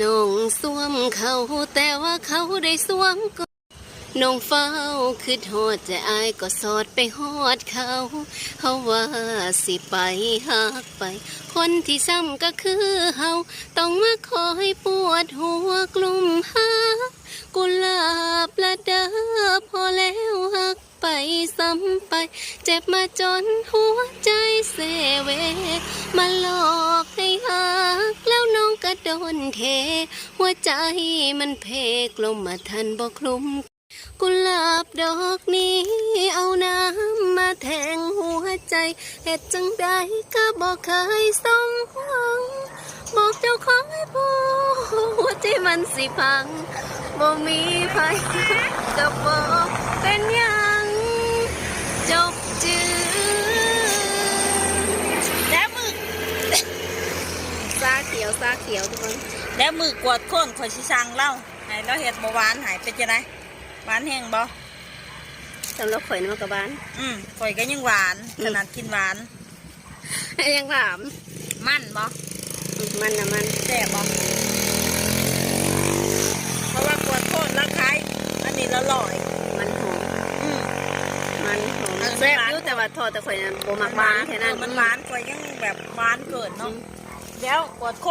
ນ້ອງສວມເຂົາ ແຕ່ວ່າເຂົາໄດ້ສວມກ່ອນ. ນ້ອງຟ້າວຄິດຮອດໃຈອ້າຍ ກໍສອດໄປຮອດເຂົາ. ເຮົາວ່າຊິໄປຮັກໄປ ຄົນທີ່ຊ້ຳກໍຄືເຮົາ ຕ້ອງມາຄອຍປວດຫົວ ກລຸ້ມຫາ ກຸຫຼາບລະເດີ ພໍແລ້ວຮັກໄປຊ້ຳໄປ ເຈັບມາຈົນຫົວໃຈເຊເວ ມາຫຼອກໃຫ້ຮັກ ແລ້ວນ້ອງກະດົນເທ ຫົວໃຈມັນເພ ກົມມາທັນບໍ່ຄລຸມ. ກຸຫຼາບດອກນີ້ເອົານ້ຳມາແທງຫົວໃຈ ເຮັດຈັ່ງໃດກະບໍ່ເຄີຍສົມຫວັງ ບອກເຈົ້າຂອງໃຫ້ຜູ້ ຫົວໃຈມັນຊິພັງ ບໍ່ມີໃຜຈະບອກເປັນຫຍັງ ຈົບຈື່. ແລ້ວມື້ ຊາຂຽວ ຊາຂຽວທຸກຄົນ ແລ້ວມື້ກວດຄົ້ນຂ້ອຍຊິສັ່ງລາວ ໃຫ້ລາວເຮັດບໍ່ຫວານໃຫ້ ເປັນຈັ່ງໃດ? ຫວານແຮງບໍ່? ສຳລັບຂ້ອຍນະ ມັນກໍຫວານ. ອືມ ຂ້ອຍກໍຍັງຫວານ ອືມ ຂະໜາດກິນຫວານ. ຍັງຖາມ ມັນບໍ່? ອືມ ມັນນະມັນ. ແຊບບໍ່? ເພາະວ່າກວດໂຄດລະຂາຍ ອັນນີ້ລະຮ້ອຍ ມັນຫອມ. ອືມ ມັນຫອມ ອັນນີ້ ແຊບຢູ່ ມັນຫວານ ແຕ່ວ່າ ເພາະແຕ່ຂ້ອຍນະບໍ່ມັກຫວານ ມັນຫວານ ແຄ່ນັ້ນ. ເອີ ມັນຫວານ ອືມ ຂ້ອຍຍັງແບບຫວານເກີນເນາະ. ອືມ ແລ້ວກວດໂຄດ